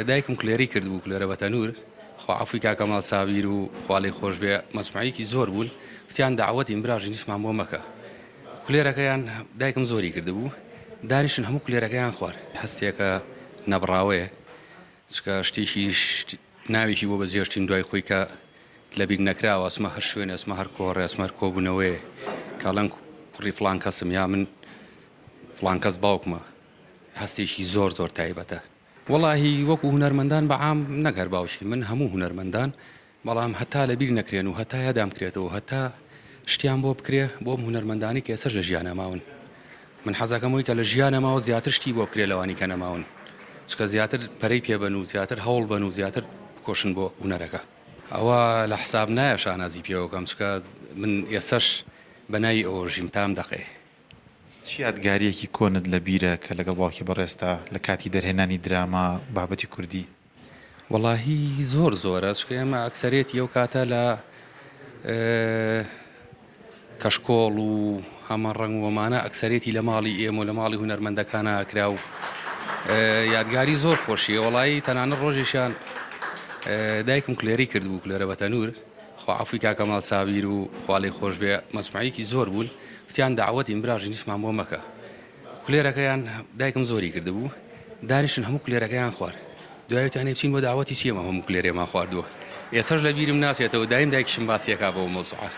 دایکم کولێرەی کردبوو، کولێرە بە تەنوور، خوا عەفوی کا کەمال سابیر و خوا لێی خۆش بێ، مەجموعەیەکی زۆر بوون، وتیان دەعوەتین براژن هیچمان بۆ مەکە. کولێرەکەیان دایکم زۆری کردبوو، دانیشتن هەموو کولێرەکەیان خوارد. هەستێکە نەبڕاوەیە، چونکە شتێکی ناوێکی بۆ بەجێهێشتین دوای خۆی کە لەبیر نەکراوە، ئەچمە هەر شوێنێ، ئەچمە هەر کۆڕێ، ئەچمە هەر کۆبوونەوەیێ کە ئەڵێن کوڕی فڵان کەسم یا من فڵان کەس باوکمە، هەستێکی زۆر زۆر تایبەتە. وەڵاهی وەکو هونەرمەندان بە عام نەک هەر باوکی من هەموو هونەرمەندان بەڵام هەتا لەبیر نەکرێن و هەتا یادان بکرێتەوە و هەتا شتیان بۆ بکرێ بۆ ئەم هونەرمەندانەی کە ئێستاش لە ژیانا ماون من حەزەکەم ئەوەی کە لە ژیانا ماوە زیاتر شتی بۆ بکرێ لەوانی کە نەماون چونکە زیاتر پەرەی پێ بەن و زیاتر هەوڵ بەن و زیاتر بکۆشن بۆ هونەرەکە. ئەوە لە حساب نایە شانازی پێوە بکەم چونکە من ئێستاش بە ناوی ئەوە ژیم تا ئەم دەقەیە. چ یادگارییەکی کۆنت لە بیرە کە لەگەڵ باوکی بەڕێزتا لە کاتی دەرهێنانی دراما بابەتی کوردی؟ وەڵاهی زۆر زۆرە چونکە ئێمە ئەکسەرێتی ئەو کاتە لە کەشکۆڵ و هەمە ڕەنگ وەمانە ئەکسەرێتی لە ماڵی ئێمە و لە ماڵی هونەرمەندەکانە ئەکرا و یادگاری زۆر خۆشیە وەڵایی تەنانەت ڕۆژێکیان دایکم کولێرەی کردبوو کولێرە بە تەنوور خوا عەفوی کا کەمال سابیر و خوا لێی خۆش بێ مەجموعەیەکی زۆر بوون وتیان دەعوەتین براژن هیچمان بۆ مەکە کولێرەکەیان دایکم زۆری کردبوو دانیشتن هەموو کولێرەکەیان خوارد دوای وتیان بچین بۆ داوەتی چی ئێمە هەموو کولێرێمان خواردووە ئێسەش لە بیرم ناچێتەوە دایم دایکیشم باسیەکا بەو مەوزوعە.